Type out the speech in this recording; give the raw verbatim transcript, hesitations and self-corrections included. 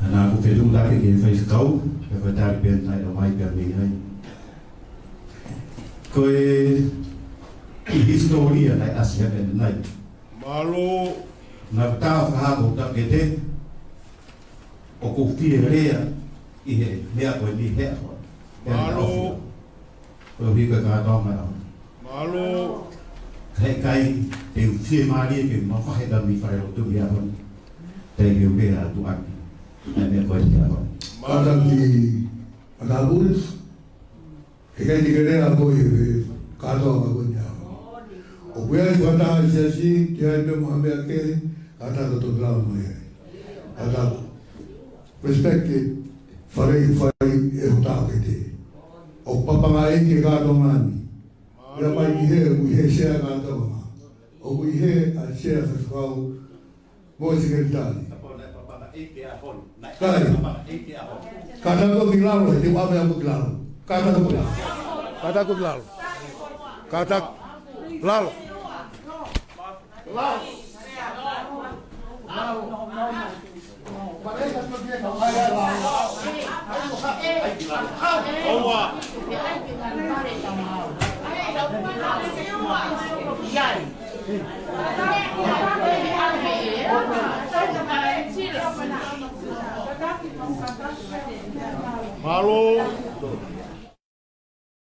Naʻa ku fetuʻutaki ki he faifekau, pea ko e tali pē naʻe ʻomai pē mei ai. Ko e hisitōlia naʻe ʻasi hake ʻanenai. Mālō. Naʻa ku tau fakahā ko Takete, ʻoku ou fie lea ʻi he meʻa ko eni he ʻaho. Mālō. Ko e ʻuhi ko e kātoanga ʻo e ʻaho. Mālō. He ʻikai te u fiemālie ke mavahe ka mei falelotu ʻi he ʻaho ni. Te u lea atu ʻaki ʻa e meʻa ko eni he ʻaho ni. Mālō. Kātaki, kātaki. He ʻikai te ke lea koe he kātoanga ko eni he ʻaho ni. ʻOku ʻi ai e fakataha ʻa e siasi, ʻoku ʻi ai pē mo ha meʻa kehe, kātaki tokilalo mai ai. Kātaki. Respect ke fale i fai e hota ke te. ʻOku papangaʻi ke kātoanga ni. Ia mai ʻi he, ʻoku ʻi he sea kātoanga. ʻOku ʻi he ʻa e sea faifekau mo e sekelitali. Kai. Kātaki tokilalo, he te u ʻave ʻa e tokilalo. Kātaki tokilalo. Kātaki tokilalo. Kātaki lalo. Mālō.